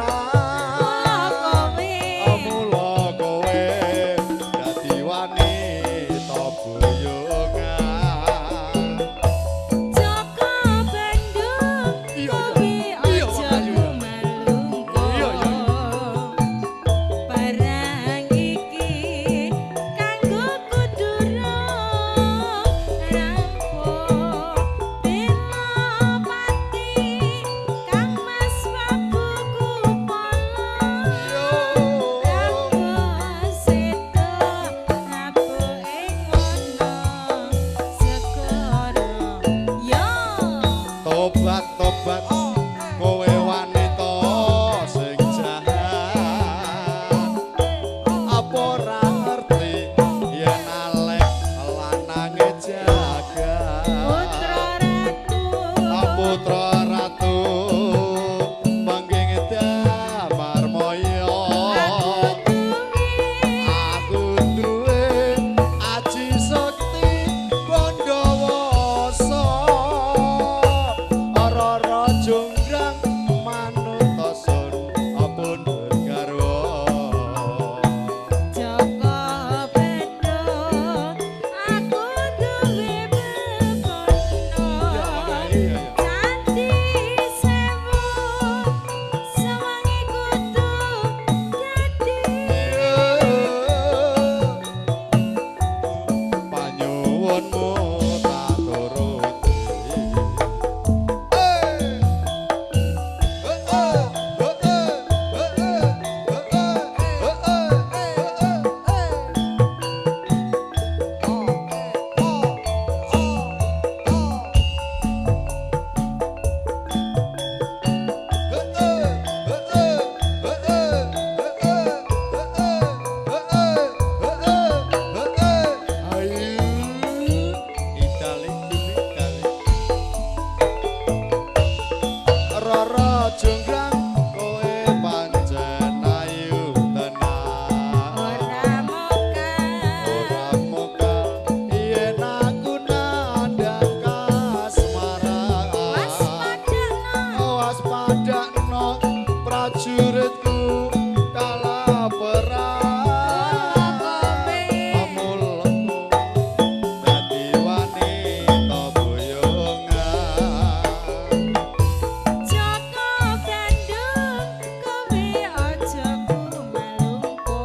Mula Mula kowe dadi wanita boyongan. Joko Bandung, Iya, kowe iya. Iya, aja Ayu. kumalungko. Iya. Perang iki kanggo kudura rampung bela pati Kang Mas Prabu Kupala. Prabu Seta Prabu ing wana segara yo. Tobat tobat kowe wanita sing jahat. Apa ora ngerti yen alek lanange jagat? Putra Ratu. Putra Ratu Pengging Damarmaya. Aku duwe Aku duwe aji sekti Bandawasa. Rara Jonggrang manut sun pundhut garwa. Joko Bandung, aku duwe bebono. Iya. Candi sewu sewangi kudu dadi. Panyuwunmu tak turuti. Ayu, Itali, Itali. Rara Jonggrang kowe pancen ayu tenan. Ora moka. Ora moka yen aku nandhang kasmaran. Waspadakno. Waspadakno prajuritku kala perang. Mula kowe Mula dadi wanita boyongan. Joko Bandung, kowe aja kumalungko.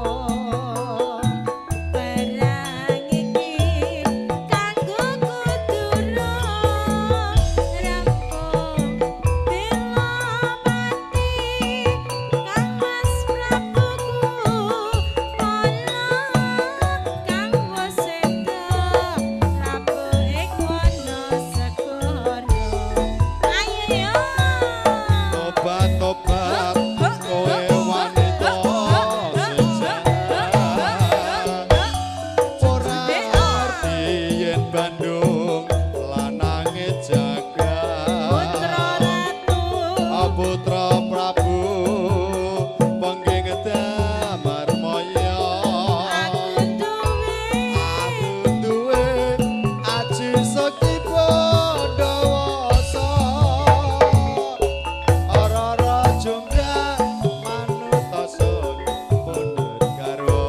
Perang iki kanggo kudura rampung bela pati Kang Mas Prabu Kupala. Kang wis seda Prabu ing wana segara. Ayo yo. Tobat tobat kowe wanita sing jahat. Ora ngerti yen Bandung lanange jagat. Putra Ratu. Putra Prabu Pengging Damarmaya. Aku duwe Aku duwe aji sekti Bandawasa. Rara Jonggrang manut sun pundhut garwa.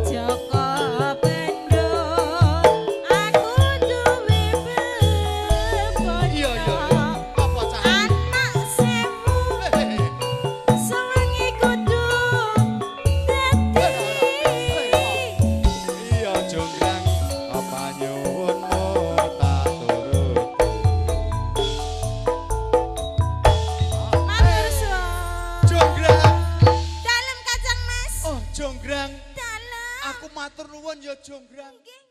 Joko Bandung, aku duwe bebono. Iya. Apa cah? Anak 1000 sewengi kudu dadi. Iya Jonggrang, panyuwunmu tak turuti. Matur suwun. Jonggrang. Dalem Kacang Mas. Oh Jonggrang, Dalem. Aku matur nuwun ya Jonggrang. Nggih.